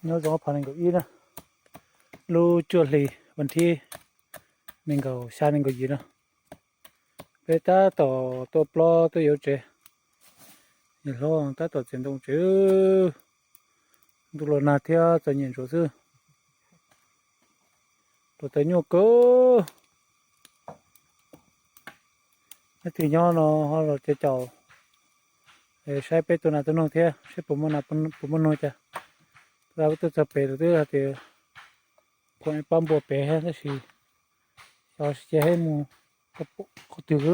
Nyob zoo phab nees nkaum ib na, lub cuaj hli vas thib nees nkaum xya nees nkaum yim no, peb tab tom tuaj plob tuaj yuav tsev. Niam hlob tab tom txiav ntoo tsev, ntuj los nag thiab txom nyem ntsuav xwb. Tus tawv nyuaj kawg. Leej twg nyob no ho los caum caum saib peb tua nas tua noog thiab saib puas muaj nas puas muaj noog cas. Tus peb tuaj txog pem lawm twb hais tias kuv pab npua pem tab sis xyov sib ces mus qhov twg.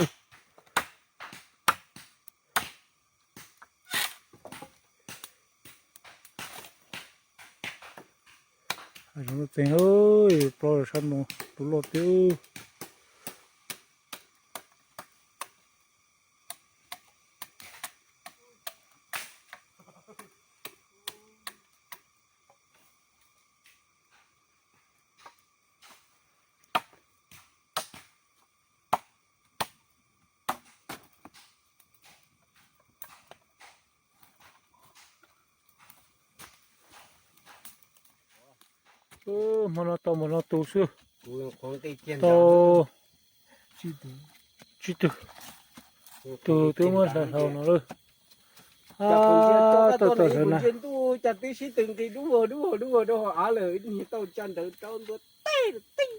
Hav zoov loj txeeg, plob sab no tus loj tiag. Hmo no tau npaum no tus xwb. Tau tsib tug. Tus twb muab hlawv hlau no lawm. Tau tau hlawv na. Cas twb sib tw nqis dub vog dub vog dub vog rau hauv av lawm, ib niag tau tsa ntawd rau ntua teb teb,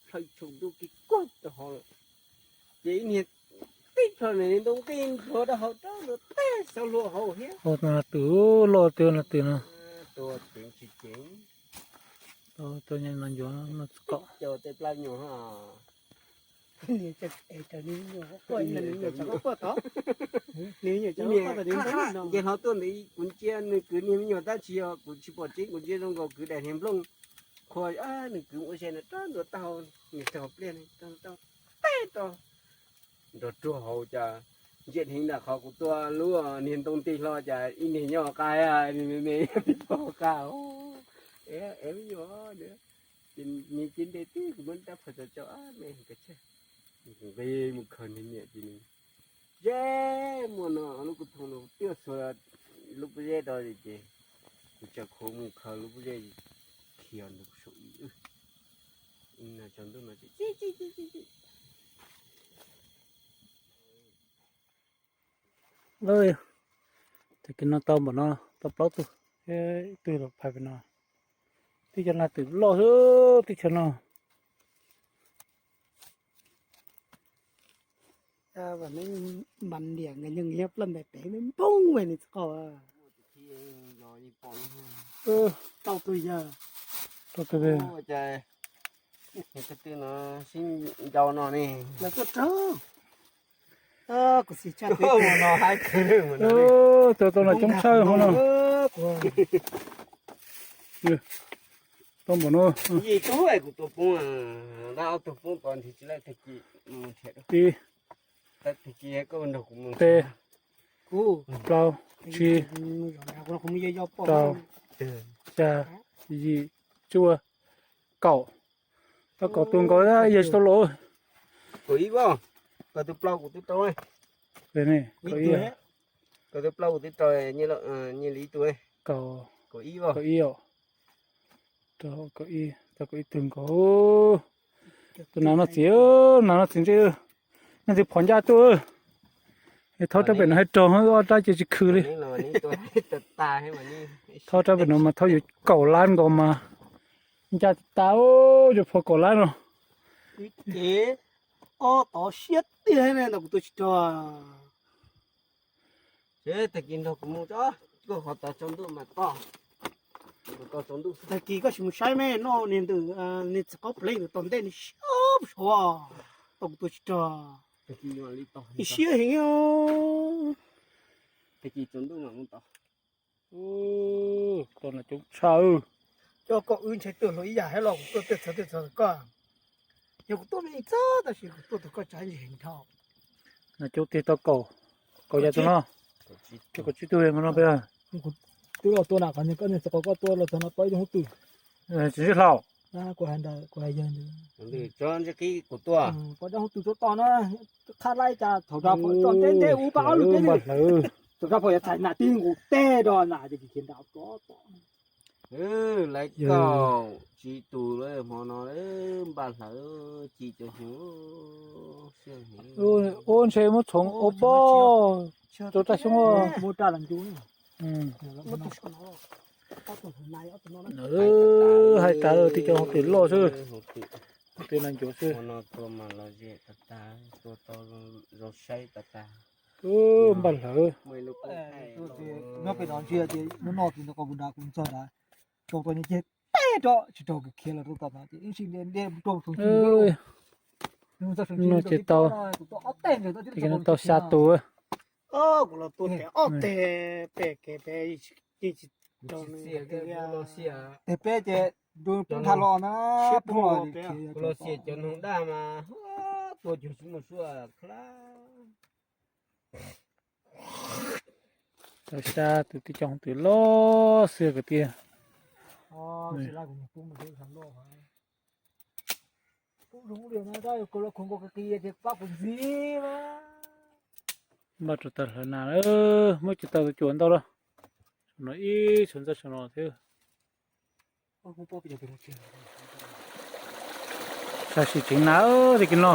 plhaw tshum ntuj kiv kuag rau hauv lawm. Ces ib niag tib plhaw ntoo nqis nrho rau hauv rau ntua teb xyov luag hauv thiab. Tus loj twg no twg no. Tua ceev tsis ceev. Tua tua no ncuav no txkaum. Cov tej plab nyuam. Ces hlob tuaj ntawd kuv ntsia nws kwv niag me nyuam tab sis yog kuv tsis pom tseeb, kuv ntsia zoo nkaus kwv daim hniav nplooj qhua, nws kwv ua ze no rau ntua tau nws rau pliaj tau teb rau nrog ruag hauv cas. Ntsia dheev ntawm qhov kuv tua lub niag ntoo nti hlo cas ib niag nyob qab me me pib pog qab. Es me nyuam, ces nws cia nte tib kuv muab rab phom tso tso me kav tsij nqis mus khaws niag niam ces nws ze muaj no lub kuv thoo no twb xuas lub pob zeb rau ces kuv tsa khuav mus khaws lub pob zeb khiav ntawd saum ib no tsaus ntuj no ces Tag kis no tau npaum no, tau plaub tug, ib tug los phais pem no. Teb chaws no twm loj xwb teb chaws no. Mas liam nws nyob plaj ntais pem npoob npoob nws tsis qau. Tau tus yawg. Tau tus yawg. Tus twg no sib ncau no ne. Lawv tuaj raug. Kuv xim tshaj teb no. Tau tau nas coob tshaj hov no. Tau npaum no. Yim tug kuv tua poob, dab ob tug poob tos nrhiav tsis lawm tag kis mus nrhiav. Ib, tag kis koj nrog kuv mus. Peb, plaub, tsib, rau, xya, yim, cuaj, kaum. Tau kaum tus nkaus yog tsis tau los. Kaum ib, kaum tus plaub kuv twb rau. Kaum tus plaub kuv twb rau, nyiaj li ib tug. Kaum ib, kaum ib, tau kaum ib tug nkaus. Tus nas no txiv, nas no txiv ntsej, nej txiv phom ncaj tuaj. Thaub rab pem no hais raug ob rab ces tsis khw li. Thaub rab pem no mas thaub yuav kaum lab nkaus mas ncaj tas, yuav phom kaum lab no. Ces ob tod siab tiag ne, kuv tua tsis raug. Ces tag kis nrog kuv mus tso, koj qhov tod tsaus ntuj mas toj. Tag kis koj sim mus saib me no, nws ntawm nws txiv qaub plev ntawm tom ntej nws siab suav, tau kuv tua tsis raug. Nws siab heev. Tag kis tsaus ntuj mas mus tod. Tau nas coob tshaj. Coj koj wb ntshe tuaj hluas ib yam thiab los kuv tuaj tej txhua tej txhua koj. Yog kuv tuaj me ib txog tab sis kuv tuaj tau koj tsav ntsis heev dhau. Nas coob tiag tau kaum, kaum yam tus no. Kaum tsib tug no peb. Twb los tua na, qhov niag koj niag txiv qaub koj tua los txog no pab ib tug hub twg. Tsis ntsib hlau. Kuv hais ntawd kuv hais yawg ntawd. Tso ntsib qib kuv tuaj. Pab dab hub twg tuaj tod na, qhab laib cas thaum rau phom tso ntev ntev ub pab ob lwm peb lwm. Thaum rau phom yuav txhais nas tib nqus teg rau nas ces khiav nram rov tom. Lawv kaum tsib tus lawm hmo no, npaj hlawv ci cov hnyuv. Ua ntshe muab txhoov ua pog rau raj xyoob. Hais tas tib co hauv twm loj xwb, twm nas ncuav xwb. Npaj hlawv. No ces tau, tau xya tus. Kuv los tua ob teg pem kev pem, tsis, tsis, tsis, teg peb ces ntu poob nthav los na, poob los, kuv los xiam cov noog daj mas tua cuag tsis muaj suab khav. Tau xya tus, tib co hauv twm loj xwb kwv tij. Npaj rau taws hlawv nas, muab cov taws tus cuam ntau lawm. Saum no ib, saum ntxaj saum no thiab. Tab sis tseev nas tag kis no,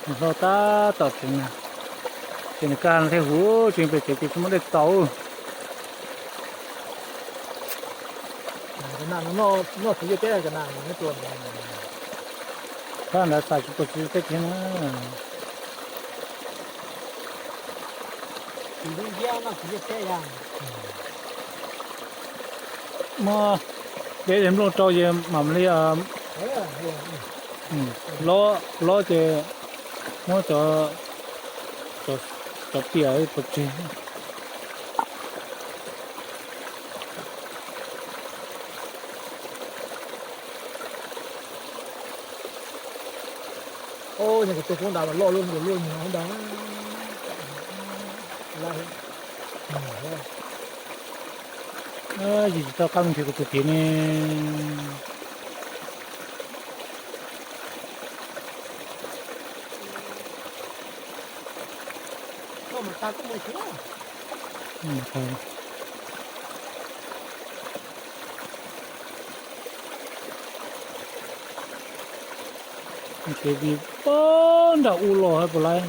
nws hlob tab tom tseev nas. Ces nws kaj no thiaj huv, tseev pem kev ces tsis muaj dej tau. Thab nrad xav tsis pom tsis tej kiag na. Muab dej nplooj rau ces mam li lob, lob ces muab cov, cov piam pov tseg. Yog kuv tua poob nrad mas loj luaj, luaj nyob ntawd. Yus tsis tau qab mus nrhiav kuv tus kev ne. Kev vim poob nram u los puas laib.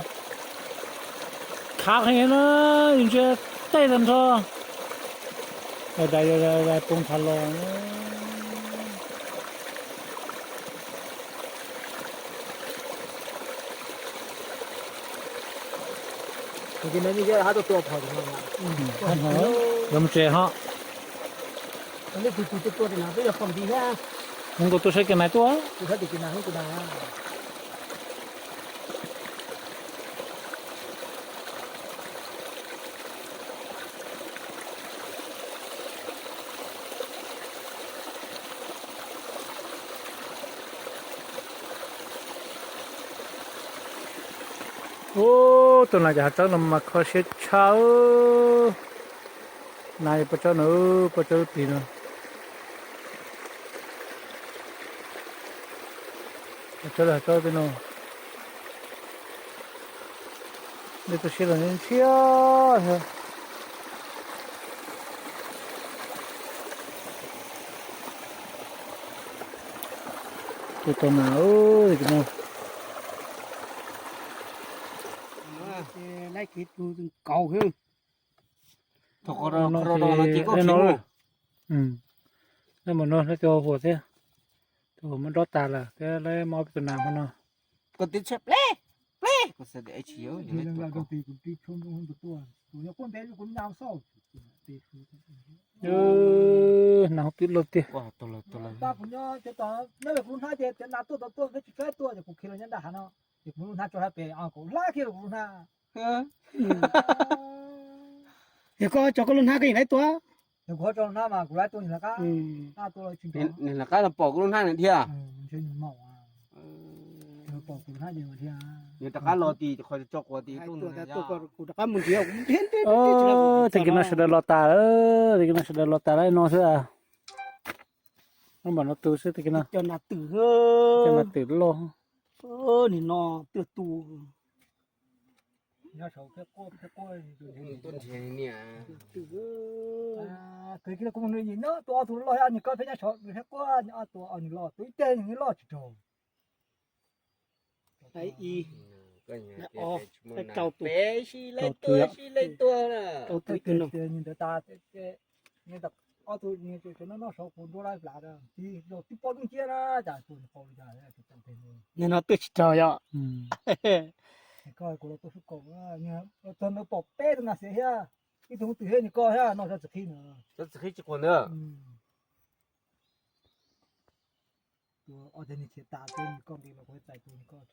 Khav heev na, yus ntsia tej tag nrho. Dais dais poob nthav los. Yuav mus tsev ho. Nkaus tua saib kev nais tuaj. Ub, tus nas cov hav tsawb no mas kho siab tshaj. Nas yog poj tsawb no, poj tsawb plig no. Hav tsawb, hav tsawb tej no. Dej tuaj siab los ntshiab thiab. Tus tau nas, tus no. Laib kev tu kauv xwb. Thaum qhov no ces no, laib mus no laib tus huam thiab. Tus huam muab dob tas lawm thiab, laib muab ob peb tus nas hmo no. Nas hauv twb loj tiag. Yog koj tso koj lub hnab koj yeej laib tua. Niag lawv qab no pom kuv lub hnab nws dhia. Nws rov qab los tim qhov tso quav tim rooj. Kuv rov qab mus nrhiav. Tag kis no sawv daws los tas, tag kis no sawv daws los tas lawm no xwb. Nyob npaum no tus xwb tag kis no. Cov nas twm, cov nas twm loj. Nim no twb tu. Nyob saud thiab quaj thiab quaj, tuaj nrhiav niam. Kwv kiag kuv mus nws nyob tua ob tug loj thiab, nws koj pheej nyob saud nws thiab quaj, ob tug ob nws loj, tua ib teg nws loj tsis raug. Rau tus, peb sib leej tua, sib leej tua na. Tias nws ntawd tas, ob tug nws tseem noj noj saud kuv nruab lab plas, tib zaug tib pob dub nciab na, cas tua nws qau li cas. Nim no twb tsis raug yom. Koj kuv los tuaj sub kaum, txog ntawd pom peb tug nas xiav thiab, ib tug twm thiab nws koj thiab no, txiv qhib na. Txiv qhib tsis quas ntawd. Tua ob teg nws khiav tas, nws koj nqis los kuv txais tus nws koj.